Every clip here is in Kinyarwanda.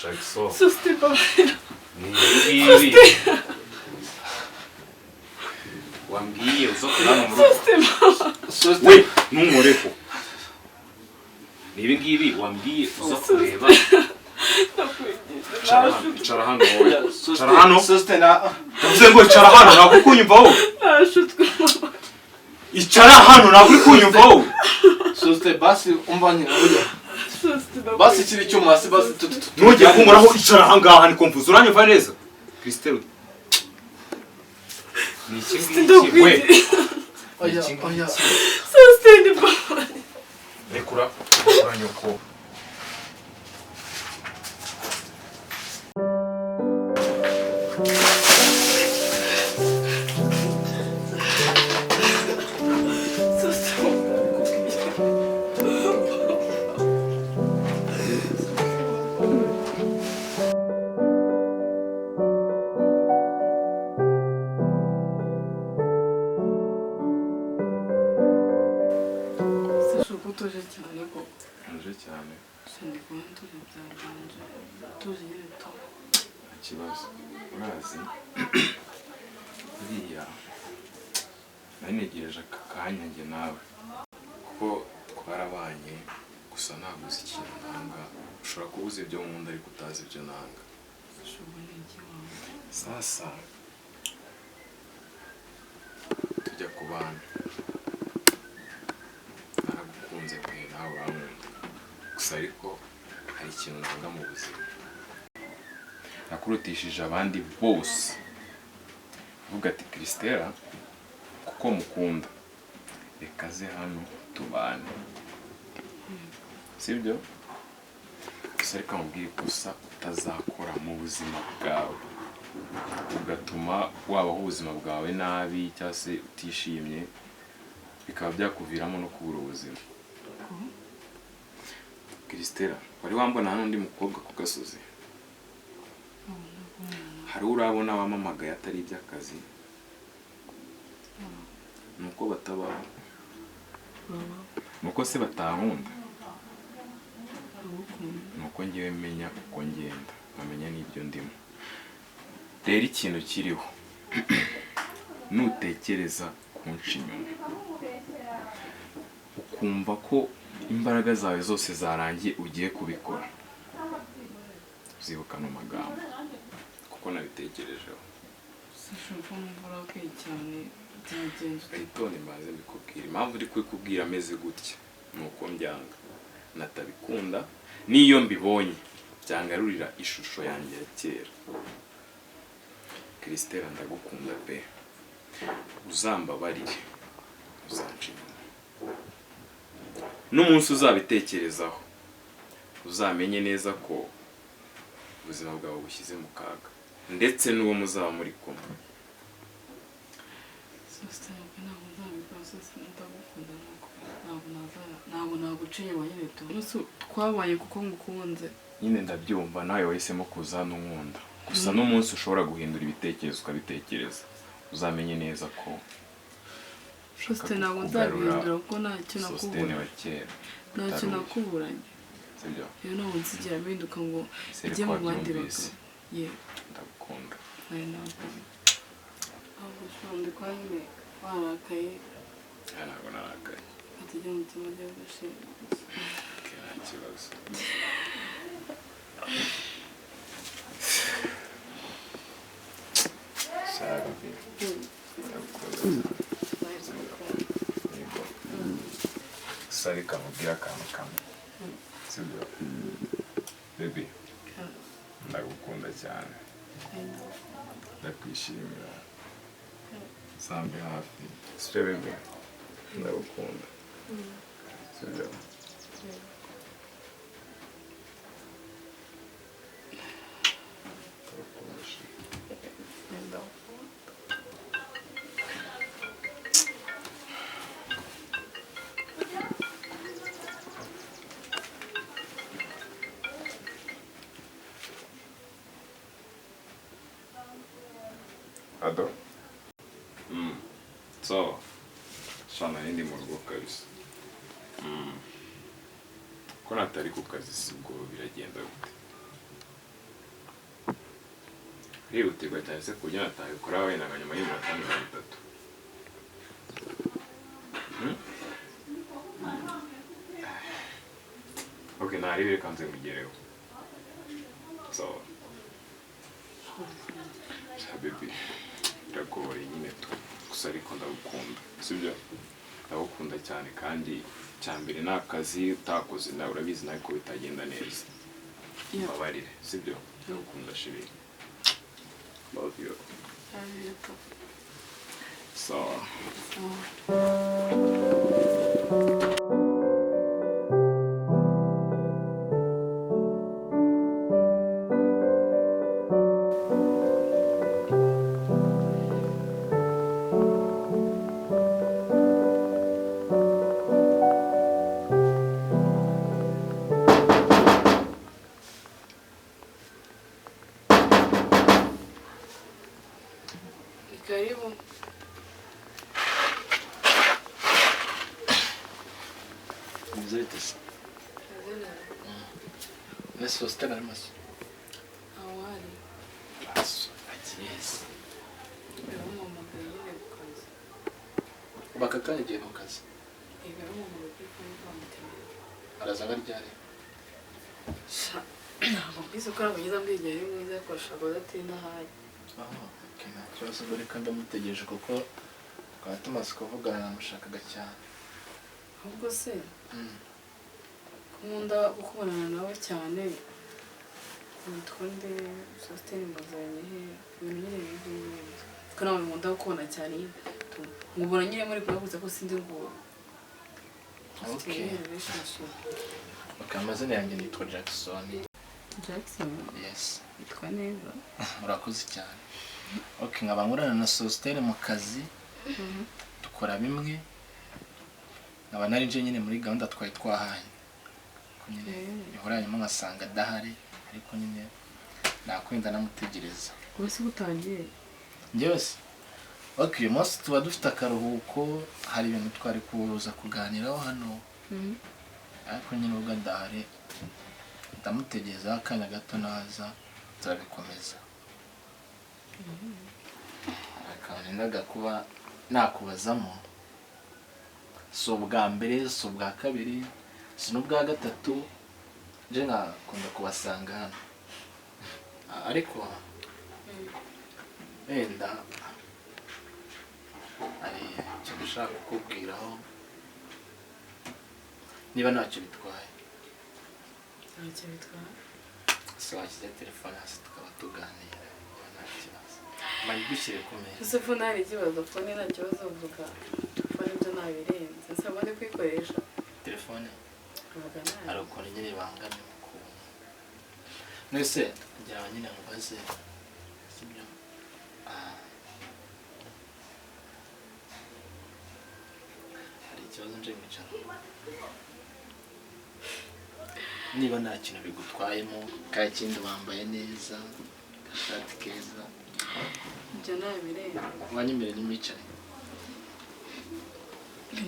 Jackson. Sosite, mbabarira. Ni ibi wambwiye uza kurara mu rugo. Sosite, mbabarira. We ntunkoreho. Ni ibi ngibi wambwiye uza kureba. Ndakwinginze. Icara hano, icara hano wowe. Icara hano. Sosite na Ndavuze ngo icara hano, ntabwo uri kunyumva wowe. Nashutswe, mama. Icara hano, ntabwo uri kunyumva wowe. Sosite, basi umva nyine ujya. Sosite, ndakwinginze. Basi kiri icyuma hasi, basi Ntugire kunkoraho, icara ahangaha niko mvuze. Uranyumva neza? Christelle. Ni iki Sosite, ngiki we? ndakwinginze. Oya, oya. Sosite, mbabarira. Rekura, rekura nyoko. Sosite, ndakubwiye. Sasha, uko utuje cyane koko? Nje cyane. Ndi kubona utuje byaganje, utuje nyine tu. Nta kibazo. Urazi, buriya nari negereje aka kanya njye nawe, kuko twarabanye. Gusa ntabwo uzi ikintu nanga. Ushobora kuba uzi ibyo nkunda ariko utazi ibyo nanga. Sasha, ubu ni iki wawe? Sasa tujya ku bantu, naragukunze pe, nawe urankunda. Gusa ariko hari ikintu nanga mu buzima. Nakurutishije abandi bose, avuga ati: "Christella, kuko mukunda, reka aze hano tubane," sibyo? Gusa reka mubwire ikosa utazakora mu buzima bwawe, ugatuma wabaho ubuzima bwawe nabi cyangwa se utishimye, bikaba byakuviramo no kubura ubuzima. Christella, wari wambona hano undi mukobwa ku gasozi? Hari urabona wamamagaye atari iby'akazi? Ni uko batabaho, ni uko se batankunda, ni uko ngewe menya uko ngenda, nkamenya n'ibyo ndimo. Rero ikintu kiriho, nutekereza kunca inyuma, ukumva ko imbaraga zawe zose zarangiye ugiye kubikora, uzibuka ano magambo, kuko nabitekerejeho. Sasha, uko numva urakaye cyane, byagenze ute? Witonde mbanze mbikubwira. Impamvu uri kubikubwira ameze gutya ni uko mbyanga, natabikunda, n'iyo mbibonye byangarurira ishusho yanjye ya kera. Christella, ndagukunda pe. Uzambabarire, uzanca inyuma. N'umunsi uzabitekerezaho, uzamenye neza ko ubuzima bwawe bushyize mu kaga, ndetse n'uwo muzaba muri kumwe. Sosite, ntabwo nzabikora. Sosite, ndagukunda, nuko ntabwo naguca inyuma nyine tu. Umunsi twabaye kuko ngukunze. Nyine ndabyumva, nawe wahisemo kuza hano unkunda. Gusa n'umunsi ushobora guhindura ibitekerezo, ukabitekereza, uzamenye neza ko ushaka Sosite, ntabwo kugarura nzabihindura kuko ntacyo Sositene nakuburanye. wa kera Ntacyo utari uyu. nakuburanye. Sibyo? Rero ntabwo nzigera mpinduka ngo Ese ujye ko mu bandi wabyumvise? bagabo ye. Ndagukunda. Nawe ntabwo ahubwo ushobora ndi kuba nyine warakaye. Aya, ntabwo narakaye. Tujye mu cyumba cyo gushinga. Okay, nta kibazo. Shaka pe. Ndagukunda. Yego. Gusa reka nkubwire akantu kamwe, sibyo baby? Ndagukunda cyane, ndakwishimira, uzambe hafi, sibyo baby? Ndagukunda, sibyo? Ndagukunda chérie. Ado? So, shana ndi mu rugo kabisa. Ko natari ku kazi, si ubwo biragenda gute? Birihutirwa cyane se ku buryo natabikora wenda nka nyuma y'iminota 30. Okay, ntarebe reka nze mugereho. So baby, biragoye nyine tu. Gusa ariko ndagukunda, sibyo? Ndagukunda cyane kandi cyambere ni akazi utakoze nawe urabizi nawe ko bitagenda neza. Mbabarire, sibyo? Ndagukunda shiri. Love you. So Karibu. Mzee Nesse sostena mas. Awali. Yes. Baramuhamagaye ku kazi. Bakakanya igiye mu kazi. Baramuhamagaye kuri phone bamutemera. Araza ryari? Ntabwo mbizi ko ntabwo ngize mbwiye ari mwiza ariko ashobora kudatinda ahari. Okay, nta kibazo bari kandi ndamutegereje kuko twaba tumaze kuvugana namushakaga cyane. Ahubwo se nkunda gukubonana nawe cyane witwa nde Sosthene mbazanye he ibintu nyine bibi kuko nawe nkunda gukubona cyane nkubona nyine muri kumwe gusa ko sinzi ngo Okay. Okay, amazina yanjye nitwa Jackson. Jackson? Yes. Witwa neza. Urakoze cyane. Okay, nkaba nkorana na Sosthene mu kazi. Dukora bimwe. Nkaba nari nje nyine muri gahunda twari twahanye. Ko nyine ihora hanyuma ngasanga adahari ariko nyine nakwenda namutegereza. Ubu se utangiye? Njyewe se. Okay, uyu munsi tuba dufite akaruhuko hari ibintu twari kuza kuganiraho hano. Ariko nyine ubwo ndahari ndamutegereza akanya gato naza turabikomeza. Akantu nendaga kuba nakubazamo si ubwa mbere si ubwa kabiri si n'ubwa gatatu nje nkakunda kubasanga hano ariko wenda hari ikintu ushaka kukubwiraho niba ntacyo bitwaye. Ntacyo bitwaye. Se washyize telefone hasi tukaba tuganira niba nta kibazo. Mayigushyire ku meza. Ese phone hari ikibazo? Phone nta kibazo uvuga. Phone ibyo nabirenze. Ese ubundi kuyikoresha? Telefone uvuga nabi. Hari ukuntu nyine ibangamye mu kuntu. Nese ngira ngo nyine nkubaze sibyo? Hari ikibazo nje mwicara. Niba nta kintu bigutwayemo kandi ikindi wambaye neza agashati keza ibyo nabirenze. Wanyemere nimwicare.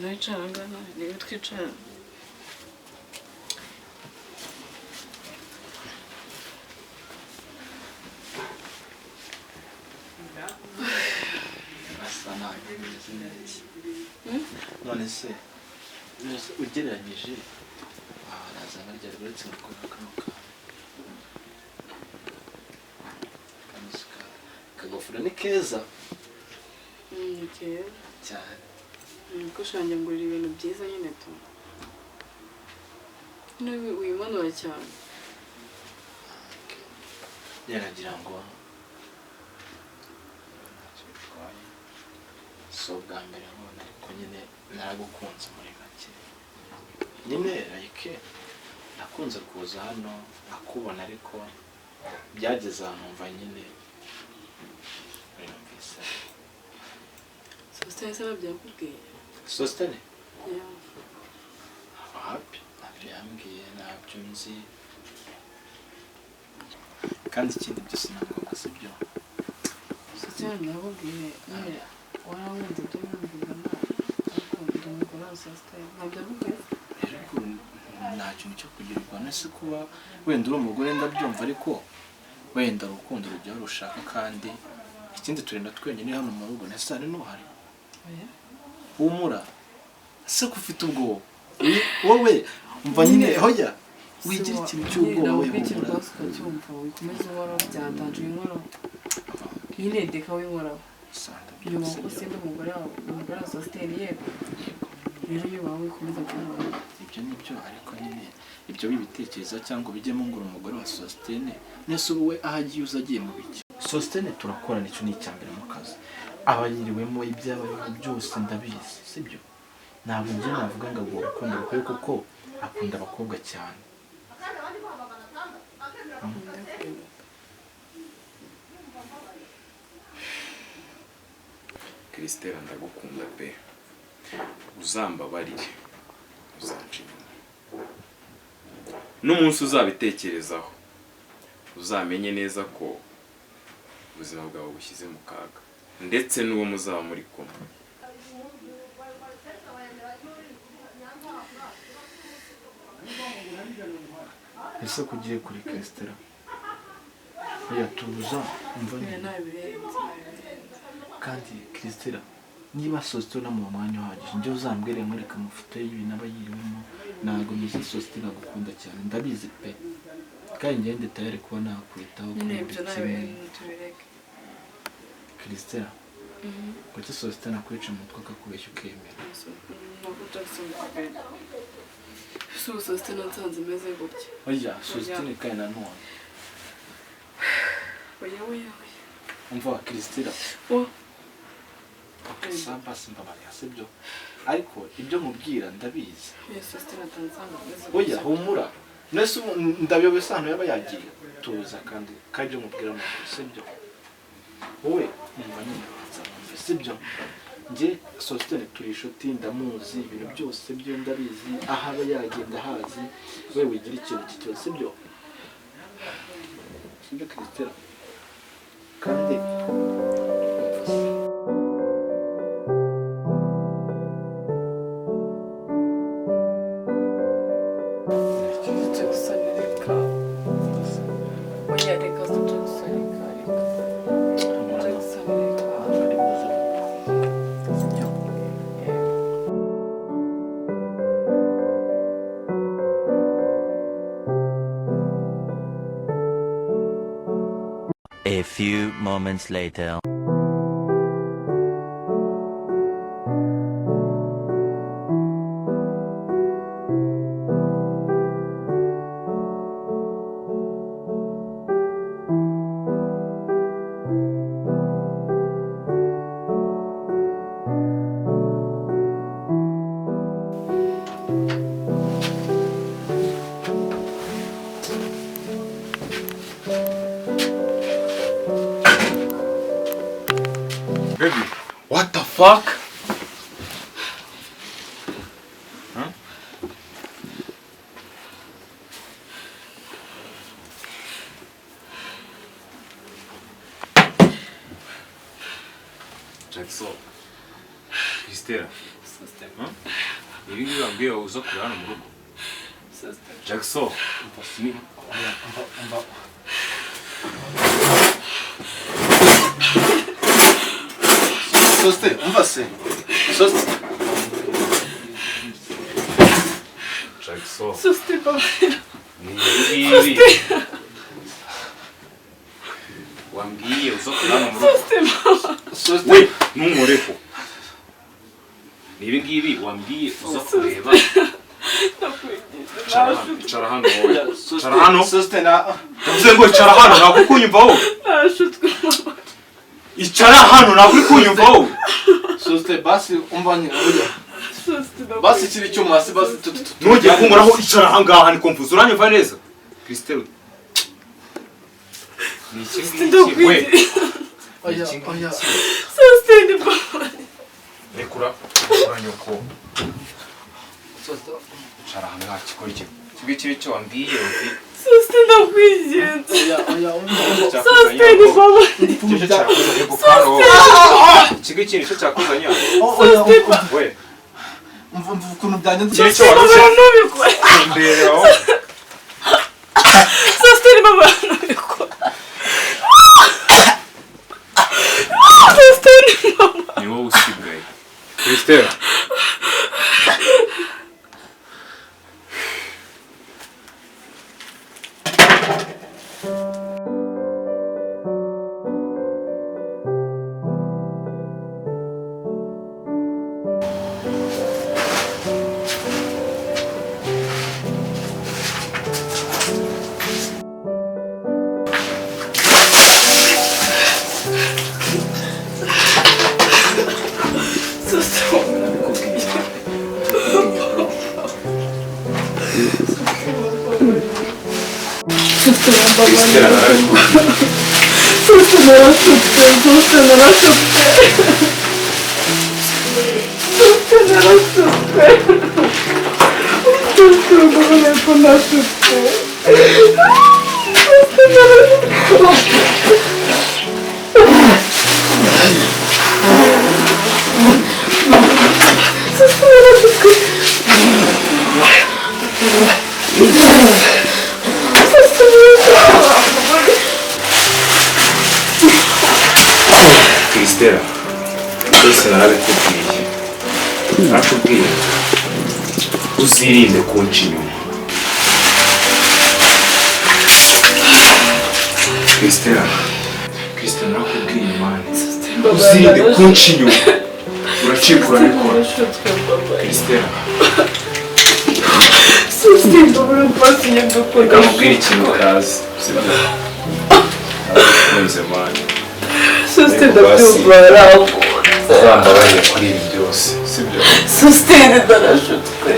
Nicara ngana niba twicara. Asa nabi bimeze neza. None se ugereranyije araza nkarya uretse gukora kano kantu kagofero ni keza. Ni keza cyane. Niko shanjye ngurira ibintu byiza nyine tu. Niba wimanura cyane. Yaragira ngo ntacyo bitwaye. Si ubwa mbere nkubona ariko nyine naragukunze muri make. Nyine like nakunze kuza hano nkakubona ariko byageze ahantu mva nyine numvise. Sosthene se babyakubwiye? Sosthene? Yeah. Happy ntabyo yambwiye ntabyo nzi. Kandi ikindi byose ni ngombwa sibyo? Sosthene ndakubwiye nyine warankunze ibyo numvaga ariko ndumugore wa Sosthene ntabyo akubwiye? Ariko nta kintu cyo kugirirwa nese kuba wenda uri umugore ndabyumva ariko Wenda urukundo rujya aho rushaka, kandi ikindi turinda twenyine hano mu rugo, ndetse hari n'uhari. Oya. Humura se ko ufite ubwoba? Wowe umva nyine, hoya wigira ikintu cy'ubwoba, wowe Wigira humura. ubwaso ukacyumva, wikomeze uhoraho, byatanje winkoraho nyine, ndeka winkoraho. Sanda Nyuma byose kuko byo. sindi umugore wawe, umugore wa Sositeri, yego. Yego. Rero iyo wawe wikomeza kunkoraho. Ibyo ni byo, ariko nyine ibyo wibitekereza cyangwa ubijyemo ngo uri umugore wa Sositene. Nese ubu we aho agiye uza agiye mu biki? Sositene turakorana, icyo ni icya mbere mu kazi aba yiriwemo, ibyo aba arimo byose ndabizi, sibyo? Ntabwo njye navuga ngo aguha urukundo rukwiye, kuko akunda abakobwa cyane. Christelle, ndagukunda pe, uzambabarire, uzanca inyuma n'umunsi uzabitekerezaho, uzamenye neza ko ubuzima bwawe bushyize mu kaga, ndetse n'uwo muzaba muri kumwe. Ese ko ugiye kuri Christella? Yatuza, umva Oya. nyine. Ntabirenze, ntabirenze. Kandi Christella, niba Sositene unamuha umwanya uhagije, njye uzambwire nkwereke amafoto y'ibintu aba yiriwemo. Ntabwo mbizi, Sositene agukunda cyane, ndabizi pe, kandi njyewe ndi tayari kuba nakwitaho Nyine kuri ibyo buri kimwe. ntabirenze, tubireke. Christella, kuki Sositene akwica umutwe akakubeshya ukemera? Ntabwo Jackson kubera si ubu Sositeri nsanze imeze gutya. Oya Sositene, kandi nanone Oya, oya, oya. Umva Christella. Oh. Samba, simbabarira, sibyo? Ariko ibyo mubwira ndabizi. Oya, Sositeri atansanze imeze Oya. gutya. Humura, nese ubu ndabiyobe sano yaba yagiye, tuza. Kandi ibyo mubwira ni ukuri, sibyo? Wowe umva nyine, banza wumve, sibyo? Njye Sositene turi inshuti, ndamuzi, ibintu byose byo ndabizi, aho aba yagenda ahazi. We wigira ikintu cy'ikibazo, sibyo? Sibyo Christella? Kandi umva se. Jackson, reka. Oya, reka Jackson, reka, reka Jackson, reka. Ari buze, sibyo? A few moments later. Baby, what the fuck? Huh? Jackson, Christella, Sositeri. huh? Ibi ngibi bambwiye uza kure hano mu rugo. Sositeri. Jackson, Umva si, oya, umva, umva. Sosite, umva se. Sosite. Jackson, Sositeri, babarira. ni ibi ngibi wambwiye uza kure hano mu rugo. Sositeri, babarira. Sosite. We, ntunkoreho. Ni ibi ngibi wambwiye uza kureba. Ndakwinginze. Icara hano, icara hano wowe. Icara hano. Sosite na. Ndavuze ngo icara hano, ntabwo uri kunyumva wowe. Nashutswe. Icara hano, ntabwo uri kunyumva wowe. Sosite, basi umva nyine, oya. Sositeri. Basi kiri icyuma hasi, basi tu tu tu. Ntugire kunkoraho, icara ahangaha niko mvuze. Uranyumva neza? Christelle. Ni iki ngiki we? Oya, oya. Sositeri, babarira. Rekura, rekura nyoko. Sosite. Icara ahangaha kikora iki? Iki ngiki nicyo wambwiye uti Sositeri, ndakwinginze. Oya, oya, umva, umva. Sositeri, babarira. Icyo cyakuzanye gukora wowe. Iki ngiki nicyo cyakuzanye hano. Oya, umva, We, umva, umva ukuntu byagenze. iki nicyo wari Babarira, ntubikore. uje ndebera wowe. Sositeri, babarira, ntubikore. Christella, narabikubwiye. Sosthene, narashutswe. Sosthene, narashutswe. Sosthene, narashutswe. Sosthene, mbabariye ko nashutswe. Sosthene, narashutswe. Sosthene, narashutswe. Sosthene, narashutswe. Christella, byose narabikubwiye. Narakubwiye uzirinde kunca inyuma. Christella, Christella, narakubwiye man, uzirinde kunca inyuma. Uracika urabikora. Christella, reka nkubwire ikintu utazi, sibyo? Narabikunze man. Sosthene, ndabyumva. Uzambabarire kuri ibi byose, sibyo? Sosthene, narashutswe.